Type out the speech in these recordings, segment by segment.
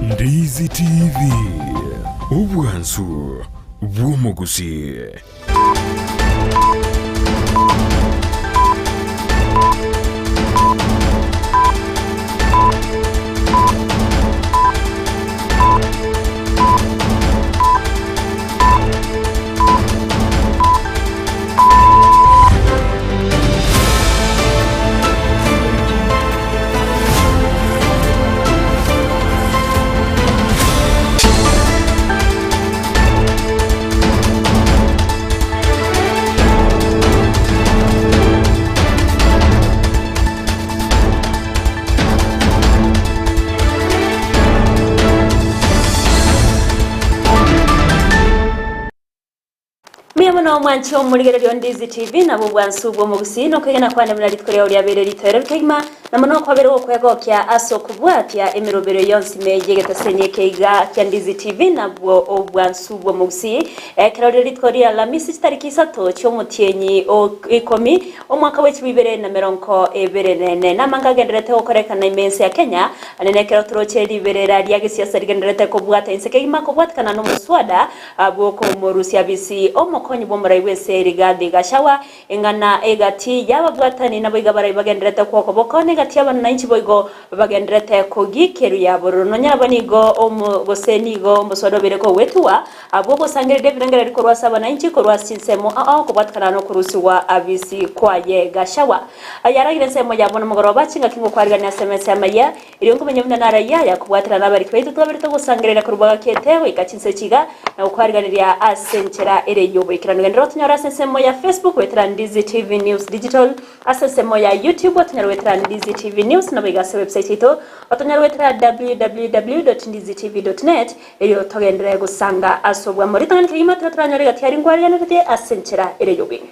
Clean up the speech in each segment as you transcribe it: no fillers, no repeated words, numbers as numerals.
Ndizi TV, obwansu bw'omogusii. Mbuya mono omwanchi omorigereria o Ndizi TV nabwo obwansu bw'omogusii na okwegena kwane buna rituko riao riabeire ritoereru kegima na mono okwabeire gokwegokia ase okobwatia emeroberio yonsi ime y'egetaseni eke iga kia Ndizi TV nabwo obwansu bw'omogusii ekero rire rituko ria Alamisi chitariki isato chi'omotienyi o ikomi omwaka bwe chibwa ibere na merongo ebere na ene namange agendererete gokorekana ime ense ya Kenya ande nekero toroche riberera ria gesiasa rigendererete kobwata inse kegima kobwatikana nomoswada Abwo komorusia bisi omokonyi bw'omorai bw'ense Rigathi Gachagua, eng'ana egati y'ababwatani naboigo abarai bagendererete kw'okoboko, na egati y'abananchi boigo bagendererete kogiikeria bororo. Nonya nabo nigo omo gose nigo omoswada obeire kogwetugwa, abwo ogosangereria ebirengererio korwa ase abananchi korwa ase chinsemo ao kobwatekana nokorusigwa abisi kwaye Gachagua. Ayaragire ensemo yabo nomogoroba, chingaki ngokwarigania ase emesa y'amayia, Erio nkomanya buna narayia aya kobwaterana nabariki baito twaberete ogosangereria korwa bwagakete goika chinse chiga, na gokwariganeria ase enchera ere y'oboikeranu. Genderera gotonyora ase ensemo ya Facebook goetera Ndizi TV News Digital, ase ensemo ya YouTube otonyore goetera Ndizi TV News, naboigo ase website yaito otonyore goetera www.ndizitv.net, erio togenderere gosanga ase obwamo. Ritang'ani kegima tira toranyore egati aria nkwariganeretie ase enchera ere y'obweng'e.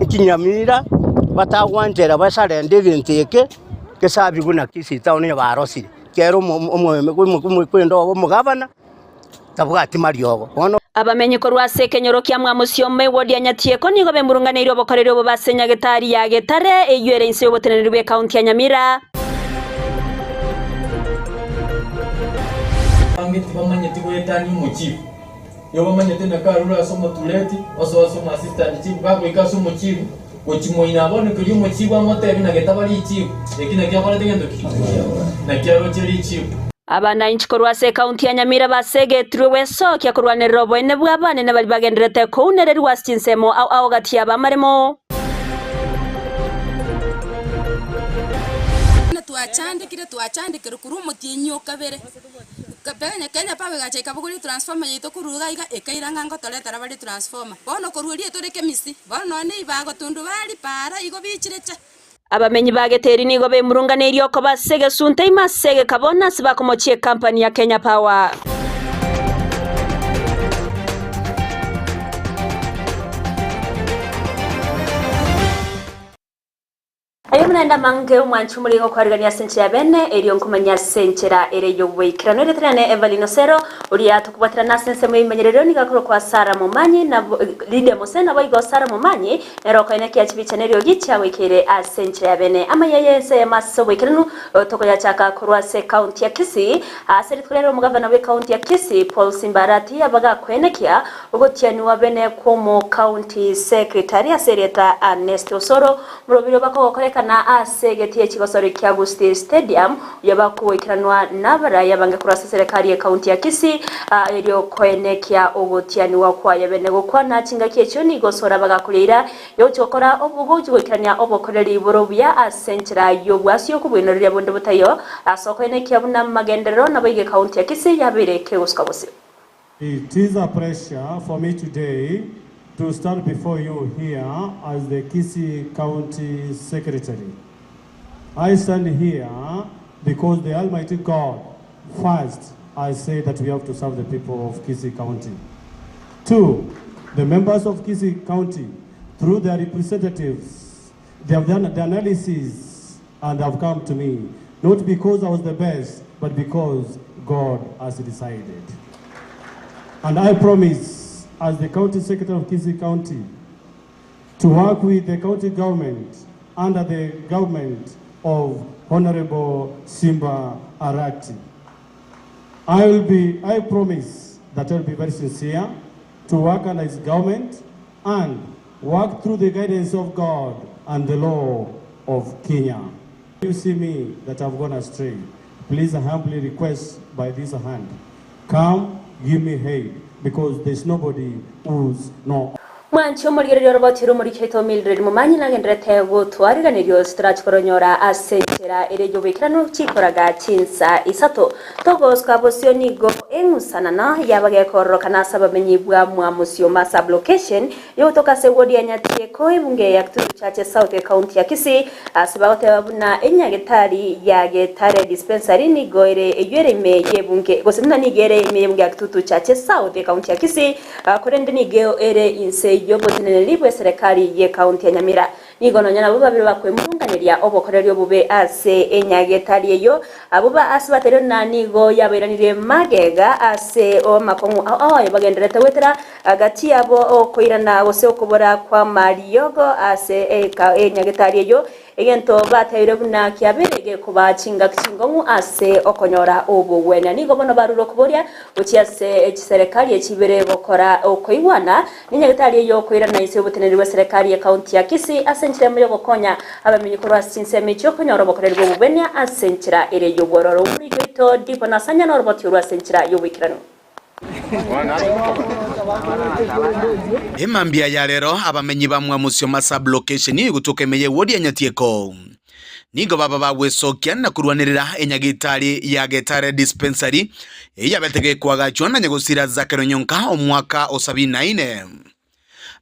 Chinyamira batagwanchera basarende egento eke gesabi buna Kisii town onye barosire, ekiagera omogabana tabwati mariogo. Bono. Abamenyi korwa ase ekenyoro kia Mwamusioma ewodi ya Nyatieko nigo bemurunganeirie obokoreri obo base nyagetari ya Getare eyio ere inse y'oboteneneri bw'ekaunti ya Nyamira. Abange tibamanyeti goetania omochifu. Nigo bamanyete ng'a karure ase omotureti, osoe ase omoassistant chief, gagoika ase omochifu, gochia moino bono keria omochifu amotebie na getaba richifu, eki nakio akorete gento ki? Nakio aroche richifu. Abananchi korwa ase ekaunti ya Nyamira basegetirwe gwesokia korwanerera oboene bw'abanene baria bagendererete kounererigwa ase chinsemo ao ao gati y'abamaremo. Buna twachandekire, twachandekire korwa omotienyi o kabere, Kenya Kenya Power egacha ekabogoria etransformer yaito korwa iga iga, ekaira ng'a ngotoretera bare etransformer. Bono korwa erio etore kemisi, bono nonye na ebibago tundubari, paara, igo bichire cha. Abamenyi ba Geteri nigo bemurunganeirie okoba ase egesunte ime ase egekabo na ase bakomochia ekampani ya Kenya Power. Aye buna ende amange omwanchi omorenge okwarigania ase enchera ya bene, erio nkomanya ase enchera ere y'oboikeranu. Erieta riane Evelyn Osero, oria tokobwaterana ase ensemo y'ebimanyererio nigo akorokwa Sarah Momanyi, na Lydia Mose, naboigo Sarah Momanyi nere okoenekia chibicha na eriogi chiagoikeire ase enchera ya bene. Amaya y'ense eyemo ase oboikeranu tokoyachaka korwa ase ekaunti ya Kisii. Ase rituko riarero omogavana bw'ekaunti ya Kisii Paul Simba Arati abagakoenekia ogotianigwa bene kw'omokaunti secretary ase erieta Ernest Osoro Moroberio bakogokorekana ase egetii echigosori kia Gusii Stadium, oyio bakogoikeranwa nabarai abange korwa ase eserekari y'ekaunti ya Kisii, erio koenekia ogotianigwa kwaye bene gokwana chingaki echio nigo Osoro bagakoria eira yogochia gokora ogochia goikerania obokoreri bore obuya ase enchera y'obwasi okobwenoreria bonde botaiyo ase okoenekia buna amagenderero naboigo ekaunti ya Kisii yabeire kegosuka bosio. It is a pleasure for me today to stand before you here as the Kisii County Secretary. I stand here because the Almighty God first I say that we have to serve the people of Kisii County. Two, the members of Kisii County, through their representatives, they have done the analysis and have come to me, not because I was the best, but because God has decided. And I promise, as the County Secretary of Kisii County, to work with the county government under the government of Honorable Simba Arati. I will be, I promise that I will be very sincere to work under his government and work through the guidance of God and the law of Kenya. You see me that I've gone astray. Please I humbly request by this hand, come give me aid because there's nobody who's no Mwanche omorigereria oroboti rw'omoriki oito Mildred Momanyi nagenderete gotwariganeria ase torache koronyora ase enchera ere y'oboikeranu chikoraga chinsa isato. Togosuka bosio nigo eng'usanano y'abagekororokana ase abamenyi bwa Mwamusioma Sub-location yogotoka ase ewodi ya Nyatieko ebunge ya Kitutu Chache South ecounty ya Kisii ase bagoteba buna enyagetari ya Getare Dispensary nigo ere eyio ere ime y'ebunge gose buna nigo ere ime y'ebunge ya Kitutu Chache South ecounty ya Kisii Korende nigo ere inse y'oboteneneri bw'eserekari y'ekaunti ya Nyamira. Nigo nonya nabwo babere bakwemurunganeria obokoreri obobe ase enyagetari eyio. Abwo ba ase bateire na nigo yabairanirie magega ase amakong'u ao ayo bagendererete goetera gati yabo okoirana gose okobora kw'amariogo ase enyagetari eyio. Egento batebiire buna kiabeire gekoba chingaki chingong'u ase okonyora obogwenia. Nigo bono barure okoboria gochia ase chiserekari echibere gokora okoigwana nenyagetari eyio okoirana inse y'oboteneneri bw'eserekari y'ecounty ya Kisii ase enchera emo y'ogokonya abamenyi korwa ase chinsemo echio konyora obokoreri bw'obobenia ase enchera ere y'obwororo. Omoriki oito Dipo Nasanya noroboti orwo ase enchera y'oboikeranu. Emambia ya rero abamenyi ba Mwamusioma sub-location gotoka ime y'ewodi ya Nyatieko nigo baba bagwesokia na korwanerera enyagitari ya Getare Dispensary eyabete gekoagachwa na nyagosira Zakero Nyonka omwaka o sabini na ine.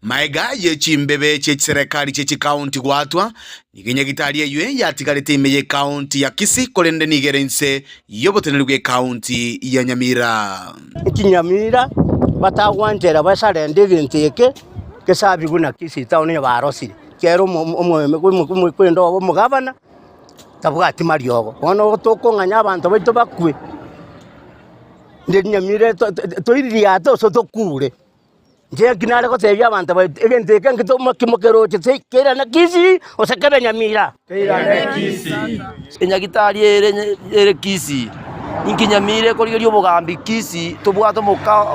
Maega ye chimbebe chie chiserekari chie chikaunti goatwa, nigo enyagitari eyio yatigarete ime y'ekaunti ya Kisii korende nigo ere inse y'oboteneneri bw'ekaunti ya Nyamira. Ekinyamira batagwanchera basarende egento eke gesabigwe na Kisii town onye barosire, kero omokwenda obo omogabana tabwati mariogo. Bono tokong'anya abanto baito bakwe, inde Nyamira toiririate gose tokure. Inche nki nare gotebia abanto baito, egento eke nkimokeroche keirane Kisii gose kebe Nyamira? Enyagitari ere ere Kisii, inki Nyamira ekorigeria obogambi Kisii tobwate omoka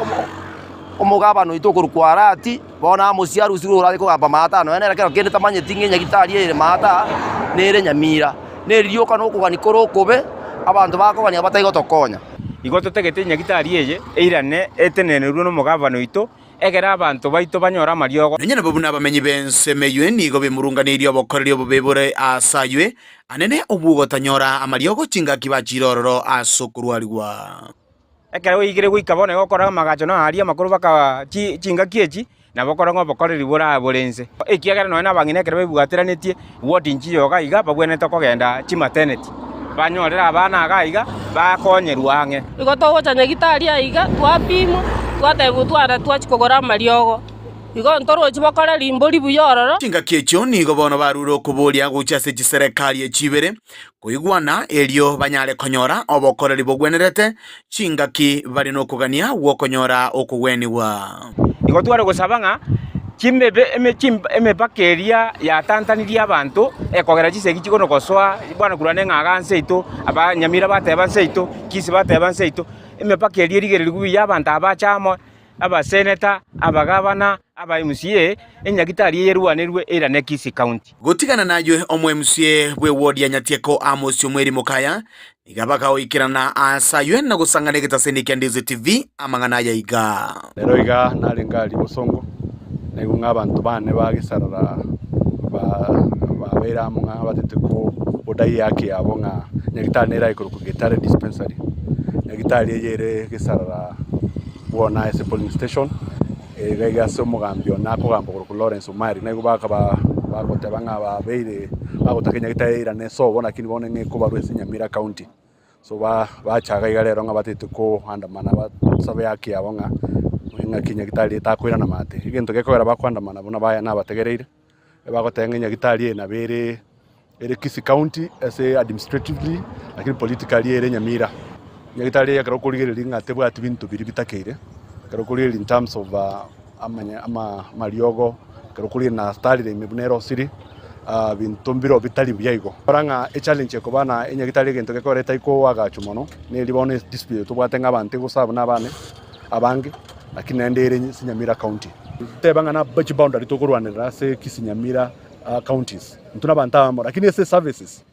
omogabana oito okorokwa Arati, bono amosie arusirwe orare kogamba maata nonya nere kero kende tamanyeti ng'a enyagitari ere maata nere Nyamira. Neri rioka nokogania kore okobe, abanto bakogania batari gotokonya. Igo totagete enyagitari eye eirane etenenerwe nomogabana oito, egere abanto baito banyore amariogo. Nonya nabo buna abamenyi b'ensemo eyio nigo bemurunganeirie obokoreri obobe bore aase ayio anene obw'ogotanyora amariogo chingaki bachiire ororo ase okorwarigwa. Ekero oigire goika bono igo okora amagacho na aria amakoro baka chingaki echi, nabo okore ng'a obokoreri borabe bore inse. Ekiagera nonya na abang'ina ekero baibwateranetie ward nchiyo iga iga babwenerete kogenda chimaternity, banyorere abana iga iga, bakonyerwa ang'e. Igo togocha nyagitari aiga, twapimwa, twatebiwa tware twachia kogora amariogo. Igo ntorochi bokore rimbori buya ororo. Chingaki echio nigo bono barure okoboria gochia ase chiserekari echi ibere, koigwana erio banyare konyora obokoreri bogwenerete, chingaki bare nokogania gw'okonyora okogwenigwa. Igo tware gosaba ng'a chimebe emepaka eria yatantanirie abanto, ekogera chisegi chikono gosoa, bwana korwa ng'a iga nse yaito, aba Nyamira bateba nse yaito, Kisii bateba nse yaito, emepaka eria erigererigwe buya abanto aba bache amo, abaseneta, abagabana, aba MCA, enyagitari eye erwanerwe eirane Kisii County. Gotigana naywe omo MCA bw'ewodi ya Nyatieko Amos Omweri Mokaya, nigo bakagoikerana aase aywe na gosang'ana egetaseni kia Ndizi TV amang'ana aya iga. Rero iga narenge aria bosongo, naigwe ng'a abanto bane ba gesarara babeire amo ng'a batete kodai ehaki yabo ng'a nyagetari nere aye korokwa Getare Dispensary. Nyagetari eye ere gesarara bwona ase polling station, iga iga ase omogambi one akogamba okorokwa Lawrence Omari, naigo bakaba bagoteba ng'a babeire bagotaka nyagetari eirane sobo lakini bono ng'a ekobarwa ase Nyamira county. So ba bachaga iga rero ng'a batagete koandamana basabe haki yabo ng'a ng'aki nyagetari etakoirana maate. Egento gekogera bakoandamana buna baye nabategereire, ebagoteba ng'a nyagetari eye nabo ere ere Kisii county ase administratively lakini politically ere Nyamira. Nyagetari eye ekero okorigereria ng'a tebwati binto biria bitakeire, ekero okorigereria in terms of amanya ama amariogo, ekero okorigereria na starire ime buna erosiri. Binto mbireo bitari buya igo. Rora ng'a echallenge ekoba na enyagitari egento gekogera etari koagachwa mono, neri bono edispute tobwate ng'a abanto egosabu na abane abange, lakini naende ere ase Nyamira county. Teba ng'a na chiboundary tokorwanerera ase Kisii Nyamira counties, intwe na abanto abamo, lakini ase eservices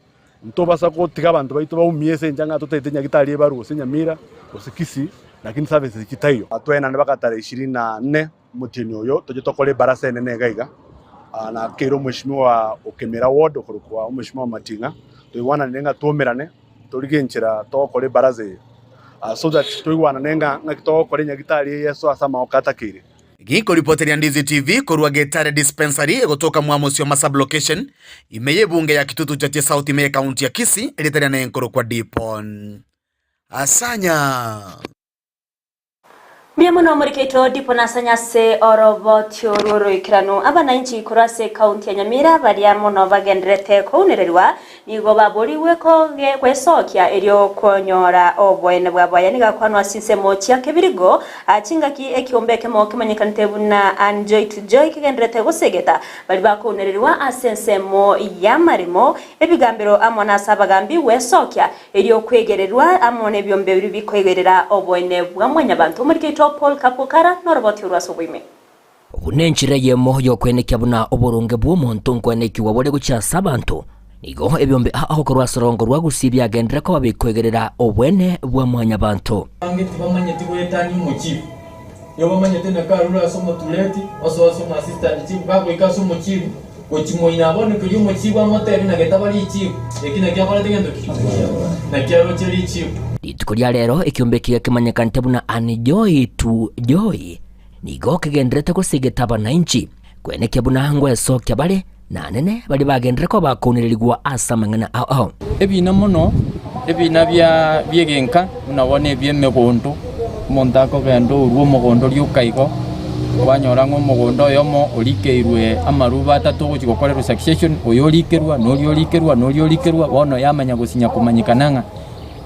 ntobasa gotiga abanto baito baumie ase enchera ng'a totaete nyagitari ebarwe gose Nyamira gose Kisii, lakini services chitaiyo. Twaenane mpaka tarehe ishirini na nne. Omotienyi oyo toche tokore ebarasa enene iga iga, na kera omweshimiwa o Kemera ward okorokwa omweshimiwa Mating'a, toigwananire ng'a twaumerane torigie enchera togokora ebarasa eye so that toigwanane ng'a ng'aki togokora enyagitari eye eso ase amagoko atakeire. Gekoripoteria Ndizi TV korwa Getare Dispensary egotoka Mwamosi-Oma Sub-Location, ime y'ebunge ya Kitutu Chache South ime y'ecounty ya Kisii, erieta riane nkorokwa Dipon Asanya. Mbuya mono omorikeito Dipo Nasanya ase orobotio rw'oroikeranu. Abanainchi korwa ase ekaunti ya Nyamira baria mono bagendererete kounererwa nigo baborigwe koge gwesokia erio konyora oboene bwabo. Aya nigo akwanwa ase chinsemo chia Kebirigo chingaki ekiombe ekemo kemanyekanete buna Anjoy to Joy kegendererete gosegeta baria bakounererwa ase ensemo y'amaremo, ebigambero amo nase abagambi gwesokia Erio okwegererwa amo nebiombe biria bikoigerera oboene bwa mwanyabanto. Omoriki oito Paul Kapukara noroboti orwo ase oboime. Buna enchera eyemo y'okoenekia buna oboronge bw'omonto nkoenekigwa bore gochia ase abanto, nigo ebiombe ao korwa ase orongo rwa Gusii biagenderera koba bikoigerera oboene bwa mwanyabanto. Abange tibamanyeti goetania omochifu. Nigo bamanyete ng'a karure ase omotureti, osoe ase omoassistant chief, gagoika ase omochifu, gochia moino abwo keria omochifu amotebie na getaba richifu, eki nakio akorete gento ki? Naki aroche richifu. Rituko ria rero ekiombe ekiya kemanyekanete buna An Joy to Joy nigo kegendererete gosegeta abanainchi kwenekia buna ngwesokia bare na anene baria bagenderere koba bakounererigwa ase amang'ana ao ao. Ebina mono, ebina bia bi'egenka, buna bono ebi'emegondo, omonto akogenda orue omogondo oria oka igo, kwanyora ng'a omogondo oyomo orikeirwe amaruba atato ogochia gokorerwa succession, oyo orikerwa, na oria orikerwa, na oria orikerwa, bono yamanya gosinya komanyekana ng'a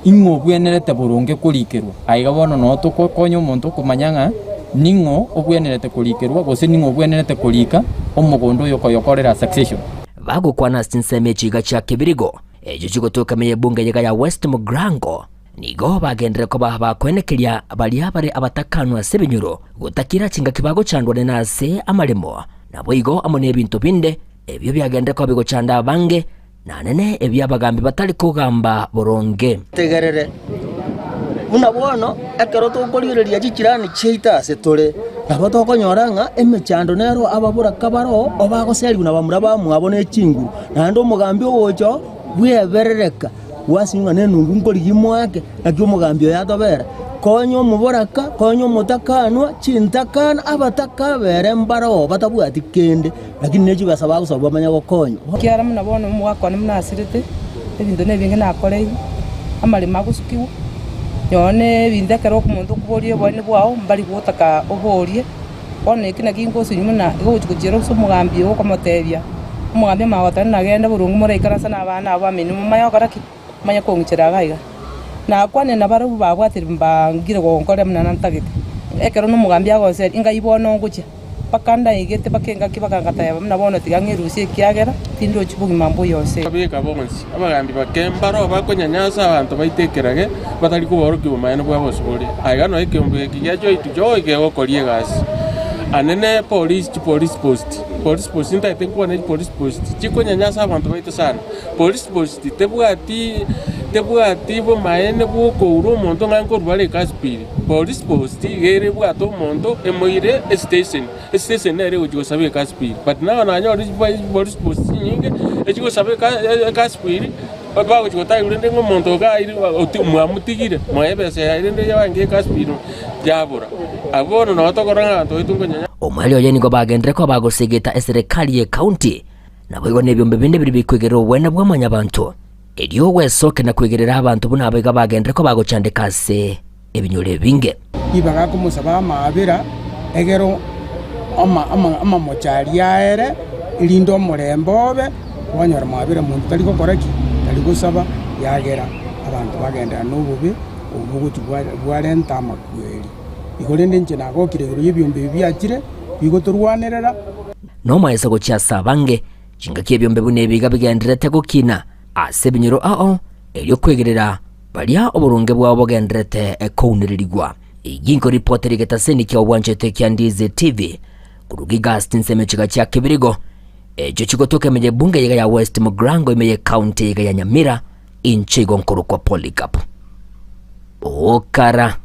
ing'o obwenerete boronge korikerwa. Aiga bono noo togokonya omonto okomanya ng'a ning'o obwenerete korikerwa gose ning'o obwenerete korika omogondo oyo okoyokorera succession. Bagokwana ase chinsemo echiga chia kebirigo, echio chigotoka ime y'ebunge eyega ya West Mugrango, nigo bagenderere koba bakoenekeria baria bare abatakanwa ase ebinyoro, gotakira chingaki bagochandwa nene ase amaremo, naboigo amo nebinto binde, ebio biagenderere koba bigochanda abange, na nene ebio abagambi batari kogamba boronge. Tegerere, buna bono ekero tokorigereria chichirani chiaito ase tore, nabo tokonyora ng'a emechando nero ababoraka baroo obagoserigwa na bamura bamwabo ne chinguru, naende omogambi ogocha oo bweberereka, gwasinywa ng'a nenungu nkorigia moake, naki omogambi oyo atobera. Konya omoboraka, konya omotakanwa, chintakana, abatakabere mbaroo batabwati kende. Lakini ne chibesa bagosaba bamanye gokonywa. Ekiagera buna bono omogaka one buna asirete, ebinto nebinge nakoreirwe, amaremo agosukigwa, nonye na ebinto ekero omonto okoboria oboene bwao mbari gotaka oborie, bono eki naki ngosinywa buna igo ogochia gochiera ase omogambi oyo okomotebia, omogambi amanye goteba nagende boronge moraikaranse na abana abwo bamino momanye gokora ki? Momanye kong'ichera iga iga. Nakwanire nabarabwo babwatire mbangire gonkorera buna nantagete. Ekero nomogambi agonseria, ingai bono ngochia? Mpaka ndaigete mpaka engaki bakangateba buna bono tiga ng'erusie ekiagera tindochi bogima mbuya onsi. Babeka bonsi abagambi bake mbaro bakonyanyasa abanto baito ekerage, batari kobaorokia obomaene bwa bosibore. Aiga noe ekeombe eke gia Joy to Joy kegokoria egasi anene police chipolice post, police post ntagete nkwane chipolice post chikonyanyasa abanto baito sana. Police post tebwati tebwati bomaene bw'okoura omonto ng'a nkorwa are ekasipiri. Police post iga ere ebwate omonto emoire estation, estation nere egochia gosaba ekasipiri. But nabo nanyore chipolice post chinyinge echigosaba ekasipiri, bagochia gotaiwa rende ng'a omonto iga aire mwamotigire, mwaye ebesa yaye rende yabange ekasipiri yabora. Abwo bono nabo tokorora ng'a abanto baito nkonyanya. Omweri oye nigo bagenderere koba bagosegeta eserekari y'ecounty Naboigo nebiombe binde biria bikoigerera obwene bwa mwanyabanto, erio ogwesokia na koigerera abanto buna abo iga bagenderere koba bagochandeka ase ebinyoro ebinge. Ribaga akomosaba amaabera, egere amamocho aria aere, erinde omorembe obe, kwanyora maabera monto tari gokora ki? Tari gosaba, yagera abanto bagenderera nobobe obwo bogochia bwarenta amakweri. Igo rende inche nagokire igoro y'ebiombe ebi biachire, bigotorwanerera. Nomoeso gochia ase abange. Chingaki ebiombe buna ebi iga bigendererete gokina ase ebinyoro ao, erio kwegerera baria oboronge bwabo bogendererete kounererigwa. Eyio nkoripotera egetaseni kia obwanchete kia Ndizi TV korwa Gigas chinsemo chiga chia Kibirigo, echio chigotoka ime y'ebunge yaiga ya West Mugirango ime y'ecounty yaiga ya Nyamira, inche igo nkorokwa Polycarp Okara.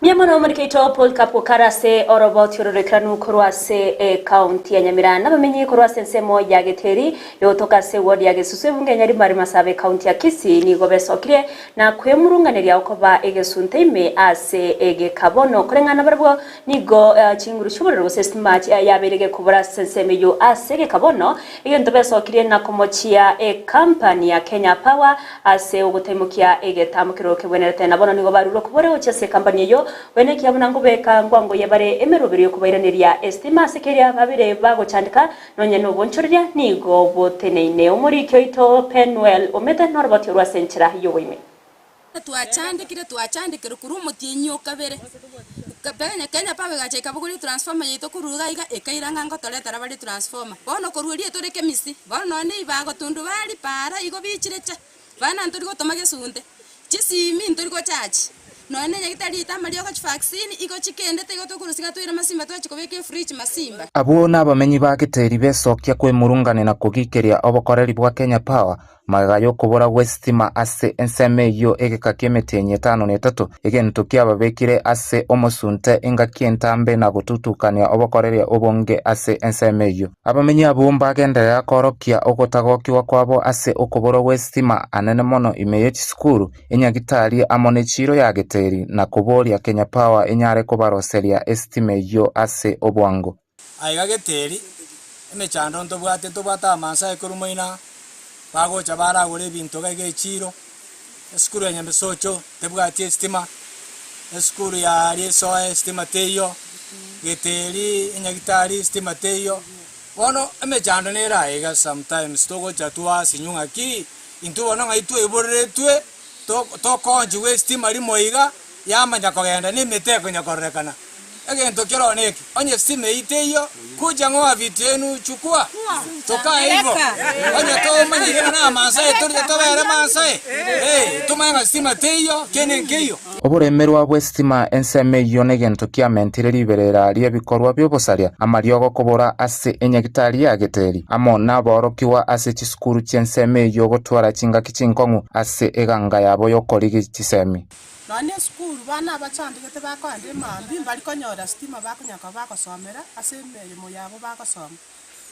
Mbuya mono omorikeito Polycarp Okara ase oroboti ororekeranu korwa ase ecounty ya Nyamira nabamenyi korwa ase ensemo ya Geteri yogotoka ase eward ya Gesusu ebunge ya Nyaribari Masaaba ecounty ya Kisii nigo besokire na kwemurunganeria okoba egesunte ime ase egekabono koreng'ana barabwo nigo chinguru chi'oborero gose estima yabeire gekobora ase ensemo eyio ase egekabono egento besokirie na komochia ecompany ya Kenya Power Ase ogotaimokia egetambo keroro kebwenerete, na bono nigo barure okobora gochia ase ekampani eyio, bene ekiya buna nkobeka nkwangoyia bare emeroberi y'okobairaneria esitima ase keria babere bagochandeka, nonya nobonchoreria nigo boteneine. Omoriki oito Penuel Omete noroboti orwo ase enchera y'oboime. Twachandekire twachandekire korwa omotienyi o kabere, Kenya Kenya Power egacha ekabogoria etransformer yaito korwa iga iga ekaira ng'a ngotoretera bare etransformer. Bono korwa erio etore kemisi, bono nonye na ebibago tundubari para igo bichire cha, bana ntori gotoma gesunte, chisimi ntori gochachi, nonye na enyagitari yaito amariogo chivaccine igo chikendete igo tokorusia iga toire masimba twachia kobeka efridge masimba. Abwo nabamenyi ba Geteri besokia kwemurungania na kogikeria obokoreri bwa Kenya Power Magega y'okobora gw'esitima ase ensemo eyio egeka ki'emetienyi etano na etato, egento kiababekire ase omosunte engaki entambe na gotutukania obokoreria obonge ase ensemo eyio. Abamenyi abwo mbagenderera koorokia ogotagokigwa kwabo ase okoborwa gw'esitima anene mono ime ye chisukuru, enyagitari amo nechiiro ya Geteri na koboria Kenya Power enyare kobaroseria esitima eyio ase obwango. Aiga Geteri, emechando ntobwate, ntobwate amansae korwa moina, bagocha baragore ebinto iga iga echiro, esukuru ya Nyamesocho tebwati estima, esukuru ya aria esoe estima teiyo, Geteri enyagitari estima teiyo, bono emechando nere aiga sometimes togocha twasinywa ng'aki, intwe bono ng'ai twaiboreretwe, to tokonchigwa estima rimo iga, yamanya kogenda na emete ekonya kororekana. Egento kero neke, onye estima eyio teiyo, kuja ng'oa vitu yenu chukua, tokae igo. Onye tomanyire ng'a namansae torite tobere mansae, eh, tomanye ng'a stima teiyo, kende nkeiyo. Oboremerwa bw'esitima ensemo eyio negento kiamentire riberera ri'ebikorwa bi'obosaria, amariogo kobora ase enyagitari ya Geteri, amo naborokigwa ase chisukuru chi'ensemo eyio gotwara chingaki chinkong'u ase eganga yabo y'okorigi chisemi. Nonya na esukuru bana abachandegete bakoenda emambia mbari konyora sitima bakonya koba bagosomera ase emeremo yabo bagosoma.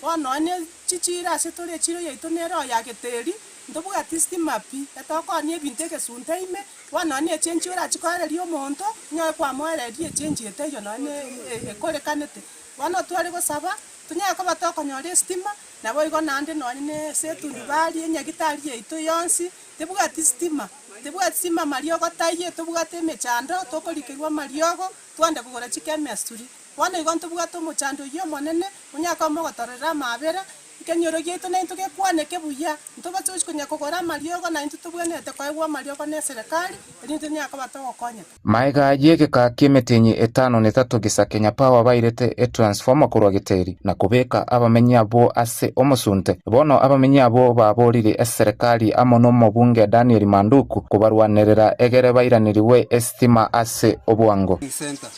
Bono nonya ne chichiro ase tore echiro yaito nere oyo ya Geteri, ntobwati sitima pi, etokonia ebinto egesunte ime, bono nonya na echenji orachi koereria omonto, onyore kwamoereria echenji etaiyo nonya na ekorekanete. Bono tware gosaba, tonyare koba tokonyora esitima, naboigo naende nonya na ase etundubari, enyagitari yaito yonsi, Tebwati sitima, tebwati sitima amariogo taiyo, tobwate emechando, tokorikerwa amariogo, twende kogora chikemesturi. Bono igo ntobwate omochando oyio omonene, onye koba mogotororera amabera, ekenyoro giaito naintwe gekwaneke buya, ntobache gochi konya kogora amariogo naintwe tobwenerete koegwa amariogo na eserekari, erinde tonyare koba togokonyeka. Magega y'egeka ki'emetienyi etano netato gesa Kenya Power bairete etransformer korwa Geteri na kobeka abamenyi abwo ase omosunte. Bono abamenyi abwo baborire eserekari amo nomobunge Daniel Manduku kobarwanerera egere bairaneriwe esitima ase obwango. Center.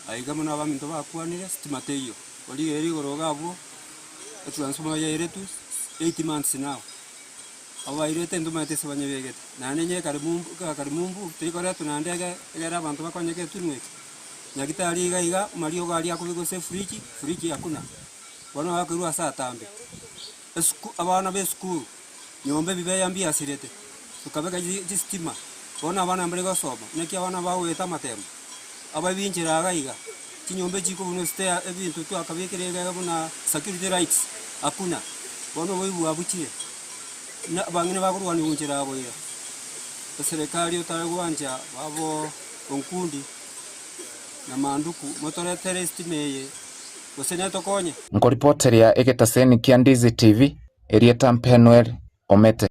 Aiga buna abaminto bakwanire, sitima teiyo. Origereria igoro iga abwo, etransformer yairetwe 8 months now. Abairete ntomaete ase banyebegete, naende onye ekare mumbu, ekare mumbu, terikoretwa naende ege egere abanto bakonyeke etunwa eke. Nyagitari iga iga, amariogo aria akobekwa ase efridge, fridge hakuna, bono agakoirwa ase atambe. Esuku abana ba esukuru, nyomba ebibeya mbiasirete, tokabeka chi chistima, bono abana mbare gosoma, naki abana bagoeta amatemo, ababinchera iga iga, chinyomba echi chikobunwa estea ebinto twakabekire iga iga buna security lights, hakuna, bono oboibi bwabuchire. Na abang'ina bakorwania gochera aboira, eserekari otare gwancha babo Onkundi na Manduku motoretere estima eye gose netokonye? Nkoripoteria egetaseni kia Ndizi TV, erieta Mpenuel Omete.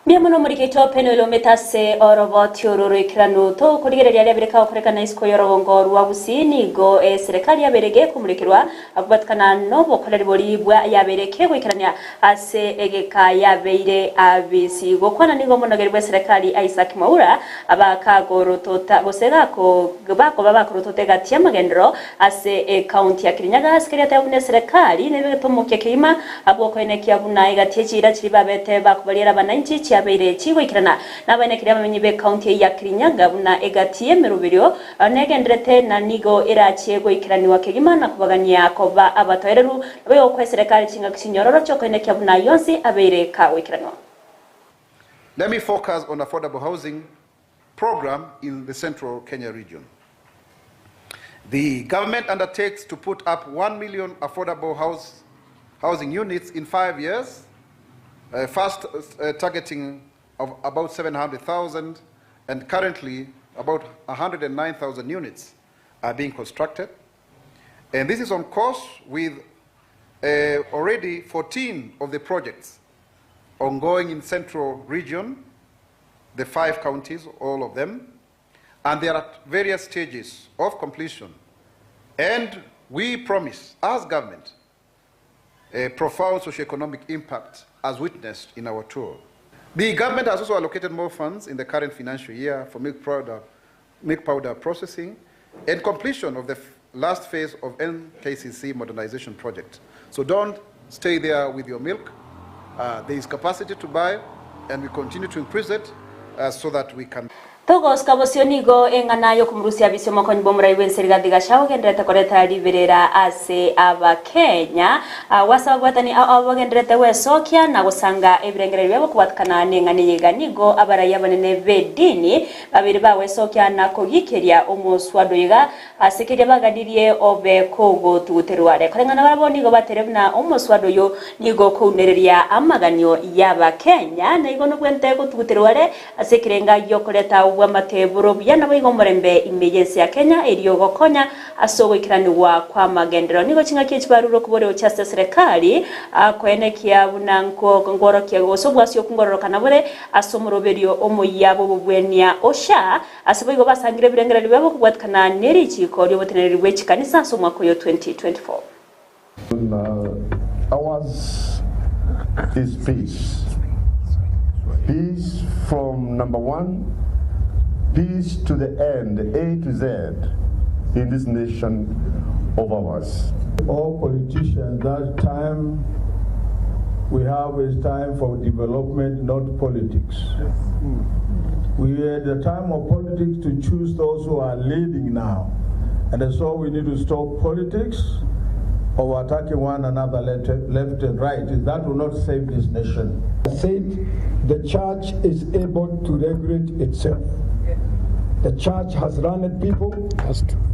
Mbuya mono omorikito Penuel omete ase oroboti oro roikeranu. Tokorigereria aria abere kagokorekana isiko y'orogongo rwa Gusii nigo eserekari yabeire gekomurekerwa kobatikana nobokoreri boria bwa yabeire kegoikerania ase egeka yabeire abisi. Gokwana nigo omonogeri bw'eserekari Isaac Mwaura abakagorotota gose gako bakoba bakorotota egati y'amagenderero ase ecounty ya Kirinyaga ase keria ateba buna eserekari nebegete omokia kegima Abw'okoenekia buna egati echiira chiria babete bakobariera abananchi chiabeire chigoikerana nabaenekeria abamenyi b'ecounty eyio ya Kirinyaga buna egati y'emeroberio negenderete na nigo erachie goikeranigwa kegima na kobagania koba abatoereru naboigo gokoa eserekari chingaki chinyororo chiokoenekia buna ayio onsi abeire kagoikeranwa. Let me focus on affordable housing program in the Central Kenya region. The government undertakes to put up 1 million affordable house, housing units in five years, uh, first uh, targeting of about 700,000 and currently about 109,000 units are being constructed. And this is on course with uh, already 14 of the projects ongoing in Central Region, the five counties, all of them, and they are at various stages of completion. And we promise, as government, a profound socioeconomic impact as witnessed in our tour. The government has also allocated more funds in the current financial year for milk powder, milk powder processing and completion of the last phase of NKCC modernization project. So don't stay there with your milk. Uh, there is capacity to buy, and we continue to increase it uh, so that we can. Togosuka bosio nigo eng'ana y'okomorusia abisi omokonyi bw'omorai bw'ense Rigathi Gachagua ogendererete koreta riberera ase Abakenya. Agwo ase ababwatani ao abo bagendererete gwesokia na gosanga ebirengererio biabo kobwatikana neng'ana eye iga nigo abarai abanene b'edini babere bagwesokia na kogikeria omoswado iga Ase keria baganirie obe kogotuguterwa are. Koreng'ana barabwo nigo bateire buna omoswada oyo nigo okounereria amaganio y'Abakenya, na igo nobwente gotuguterwa are ase ekerenga gi'okoreta obwamate bore obuya naboigo omorembe ime y'ense ya Kenya erio gokonya ase ogoikeranigwa kw'amagenderero. Nigo ching'aki echi barure okoboria gochia ase eserekari koenekia buna nkworokia gose obwasi okongororokana bore ase omoroberio omoyia bw'obobwenia OSHA Ase boigo basangire ebirengererio biabo kobwatikana ne richiiko ri'oboteneneri bwe chikanisa ase omwaka oyo 2024. Ours is peace. Peace from number one, peace to the end, A to Z, in this nation of ours. All politicians that time we have is time for development, not politics. We had the time of politics to choose those who are leading now. And so we need to stop politics of attacking one another left, left and right. That will not save this nation. I said the church is able to regulate itself. The church has learned people.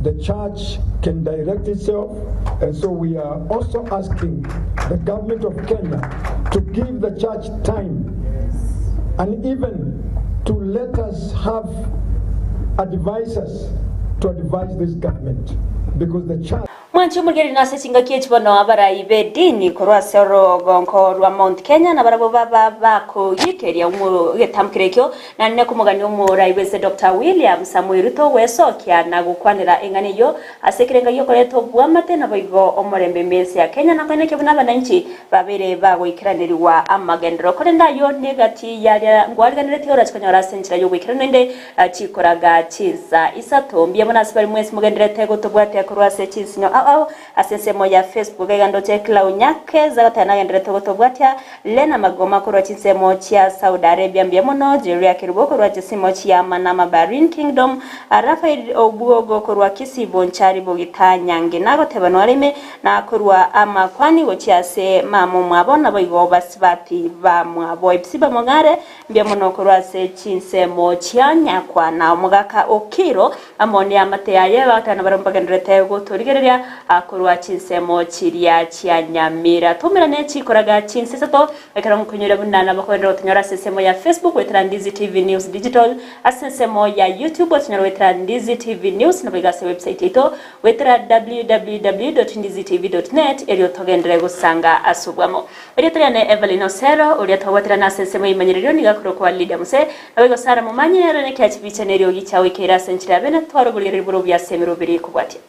The church can direct itself. And so we are also asking the government of Kenya to give the church time and even to let us have advisors to advise this government because the church Mwanche omorigereria nase chingaki echi bono abarai b'edini korwa ase orogonko rwa Mount Kenya nabarabwo baba bakoyikeria egetamkero ekio, naende komogania omorai bw'ense Doctor William Samoei Ruto gwesokia na gokwanera eng'ana eyio ase ekerenga gi'okoreta obwamate naboigo omorembe ime ense ya Kenya na koenekia buna abananchi babeire bagoikeraneriwa amagenderero korende ayio negati yaria ngwariganeretie orache konyora ase enchera y'ogoikeranu naende Chikoraga chinsa isato. Mbuya mono ase baria mwensi mogendererete gotobwatia korwa ase chinsinyo ao ao ase ensemo ya Facebook. Iga ndoche Clau Nyakeza goteba nagendererete gotobwatia. Lena Magoma korwa chinsemo chia Saudi Arabia mbuya mono. Jeria Kerubo korwa chisimo chia Manama Bahrain Kingdom. Raphael Obwogo korwa Kisii Bonchari Bogita Nyange nagoteba noare ime na korwa amakwani gochia ase mama omwabo naboigo basibati bamwabo. Epsiba Mong'are Mbuya mono korwa ase chinsemo chia nyakwa na omogaka o Kiro, amo neamate yaye, bagatana barabwo mbagendererete gotorigereria. Korwa chinsemo chiria chia Nyamira. Toumerane chikoraga chinsa isato ekero nkoinyore buna nabo kogenderera gotonyora ase ensemo ya Facebook goetera Ndizi TV News Digital, ase ensemo ya YouTube otonyore goetera Ndizi TV News naboigo ase website yaito goetera www.ndizitv.net erio togenderere gosanga ase obwamo. Erieta riane Evelyn Osero, oria twabwaterana ase ensemo y'eimanyererio nigo akorokwa Lydia Mose, naboigo Sarah Momanyi nere nekia chibicha neriogi chiagoikeire ase enchera ya bene tware oborigereria bore obuya ase emeroberi ekobwatia.